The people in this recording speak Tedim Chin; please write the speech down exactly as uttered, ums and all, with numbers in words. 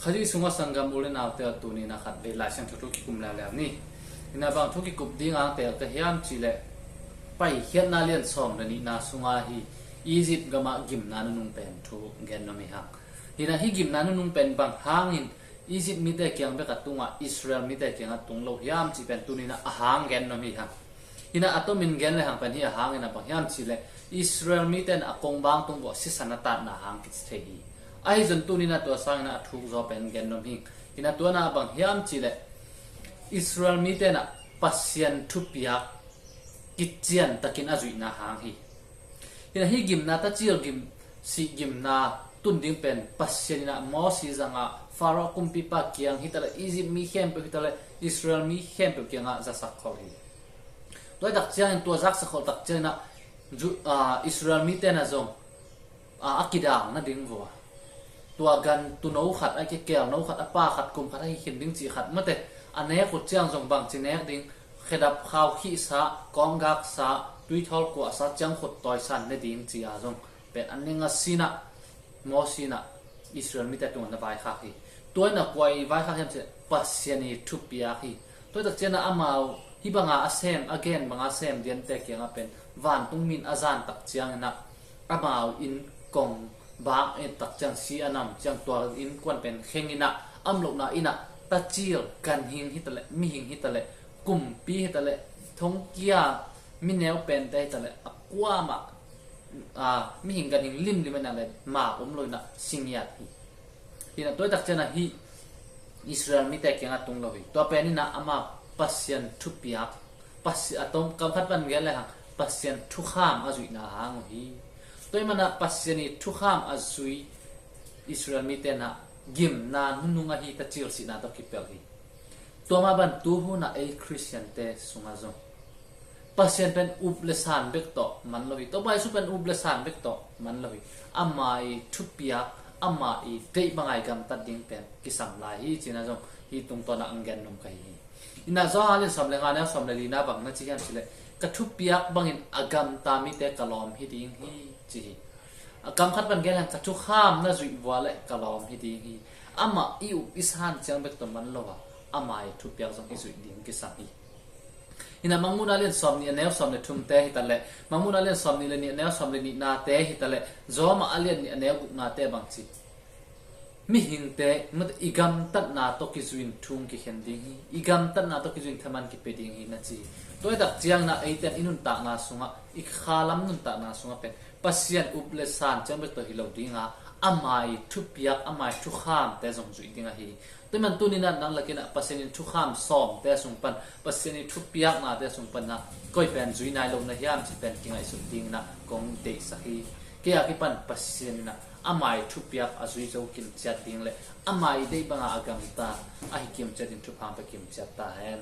Kha Jesu sungah sanggam u le naute aw, tuni-in a khat vei Lai Siangtho thu kikum leuleu ni. Hi-in a bang thu kikup ding a tel ka hiam cih leh, Paikhiatna lian sawm le nihna sungah hi Egypt gamah gimna nunung pen thu gen nuam hi hang. Hi-in a hih gimna nunung pen bang hangin Egypt mite kiang bek a tung a, Israel mite kiangah tung lo hiam cih pen tuni-in a hang gen nuam hi hang. Hi-in a a tomin gen le hang pen hi a hangin a bang hiam cih leh Israel mite in a kongvang tung uah sisan a tatna hang kici thei hi. Ahi zong tuni-in a tua sangin a thuk zaw pen gen nuam hi. Hi-in a tua-in a bang hiam cih leh Israel mite in a Pasian thupiak kician takin a zuihna hang hi. Hi-in a hih gimna, tacil gim, sih gimna tun ding pen Pasian in a Mosi zangah Pharaoh kumpipa kiang hi ta leh, Egypt mi khempeuh hi ta leh, Israel mi khempeuh kiangah zasak khol hi. Tua hi tak ciangin, tua zaksak khol tak ciangin a Ju-, aa, Israel mite in a zong, aa, a kidal nading vua, tua gan tuuno khat, a kikelno khat, a pa khat, kum khat a hi khin ding cih khat mate, a nek uh ciang zong bangci nek ding, khedap khau khihsa, kawnggaksa, tuithawl kuahsa, ciangkhut tawisan ne ding ci-a zong pen a ning a, si-in a, Mosi in a Israel mite tungah na vaikhak hi. Tua-in a kua i vaikhak hiam cih leh Pasian i thupiak hi. Tua hi tak ciangin a amau hih banga a sem, a gen banga a sem diante kiangah pen vantung mi in a zan tak ciangin a amau inn kong bak et tak ciang, si a nam ciang, tua innkuan pen kheng in a, a om lohna inn ah tacil, ganhing hi ta leh, mihing hi ta leh, kumpi hi ta leh, thongkia, mineu pente hi ta leh, a kuamah, aa, mihing ganhing limlim in a leh, mak om lo in a si ngiat hi. Hi-in a tua hi tak ciangin a hih Israel mite kiangah tung lo hi. Tua pen in a ama Pasian thupiak, Pasi-, a tom, kam khat pan gen le hang, Pasian thukham a zuihna hang uh hi. Tua ahih manin a Pasian i thukham a zui Israel mite in a gimna nunung ahi tacil sihna tawh kipelh hi. Tua mah bang tu hun a ei Khristiante sungah zong Pasian pen up le san bek tawh man lo hi. Topa Jesu pen up le san bek tawh man lo hi. Ama i thupiak, ama i deih banga i gamtat ding pen kisam lai hi ci-in a zong hih tungtawn ah hong gen nuam ka hi hi. Hi-in a Johan lian sawm le nga, neu sawm le lina bang na ci hiam cih leh, ka thupiak bangin a gamta mite ka lawm hi ding hi, ci hi. A kam khat pan gen le hang, ka thukham na zuih vua leh ka lawm hi ding hi. Amah i up i san ciang bek tawh man lo a, ama i thupiak zong i zuih ding kisam hi. Hi-in a Mangmuhna lian sawmnih, a neu sawm le thumte hi ta leh, Mangmuhna lian sawmnih le nih, a neu sawm le nihnate hi ta leh, Rom a lian nih, a neu guknate bang ci, mihingte, mate, i gamtatna tawh kizui-in thu hong kikhen ding hi, i gamtatna tawh kizui-in thaman kipia ding hi na ci hi. Tua hi tak ciangin a eite in i nuntakna sungah, i khalam nuntakna sungah pen Pasian up le san ciang bek tawh hi lo ding a, ama i thupiak, ama i thukhamte zong zuih ding ahi hi. Tua ahih manin tuni-in a nang lak in a Pasian in thukham sawmte sung pan, Pasian i thupiaknate sung pan a koi pen zui nai lo na hiam cih pen kingaihsut dingin a kong deihsak hi. Kei a kipan Pasian in a ama i thupiak a zui zo kimciat ding le ama i deih banga a gamta ahi kimciat in thupha hong pia kimciat ta hen.